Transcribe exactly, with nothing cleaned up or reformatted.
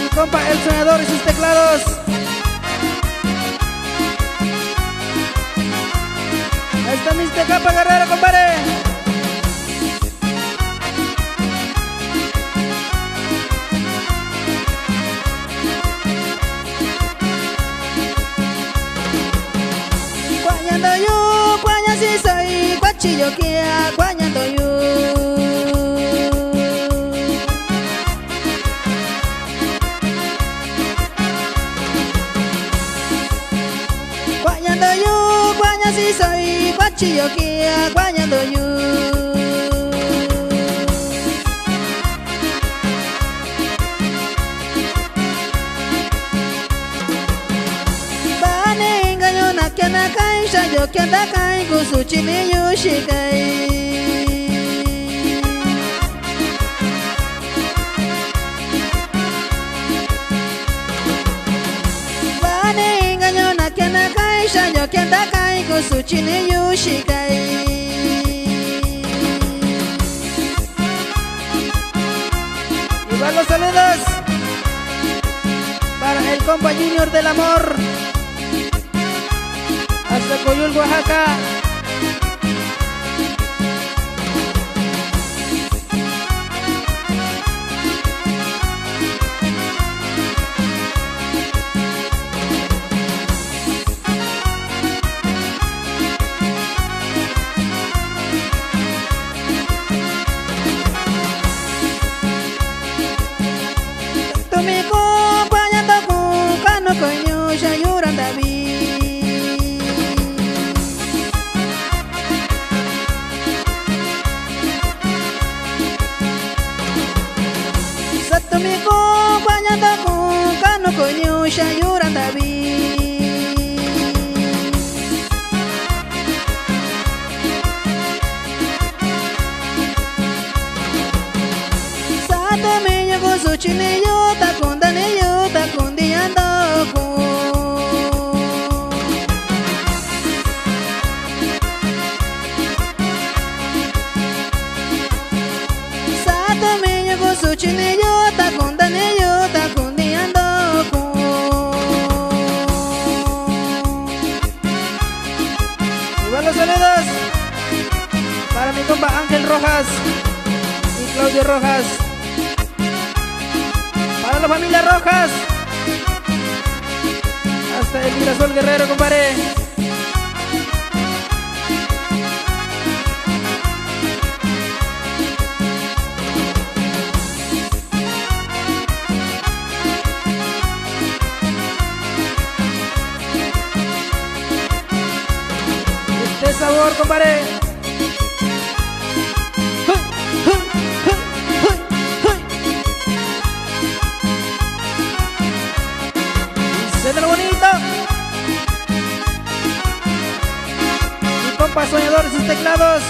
Mi compa El Soñador y sus teclados. Ahí está mister Capa Guerrero, compadre. Guayando yo, guaya si soy, guachillo que guayando yo. Guayando yo, guaya si soy, guachillo que guayando yo. Bane engaño na kiana kai, shayo kianda kai, gusu chini yushi kai. Bane engaño na kiana kai, shayo kianda kai, gusu chini yushi kai. Igual los saludos para el compa Junior del Amor. Hasta Coyul, Oaxaca. Tumi compañando con cano coño ya lloran David. Sato mi compañando con cano coño ya lloran David. Sato me yo con su chini yo ta con dani yo ta con diando con. Sato me yo con su chini yo ta con dani yo ta con diando con. Igual los saludos para mi compa Ángel Rojas y Claudio Rojas. Para la familia Rojas. Hasta el Mirasol Guerrero, compadre. Este sabor, compadre. Suena bonito. Mi compa Soñador y sus teclados.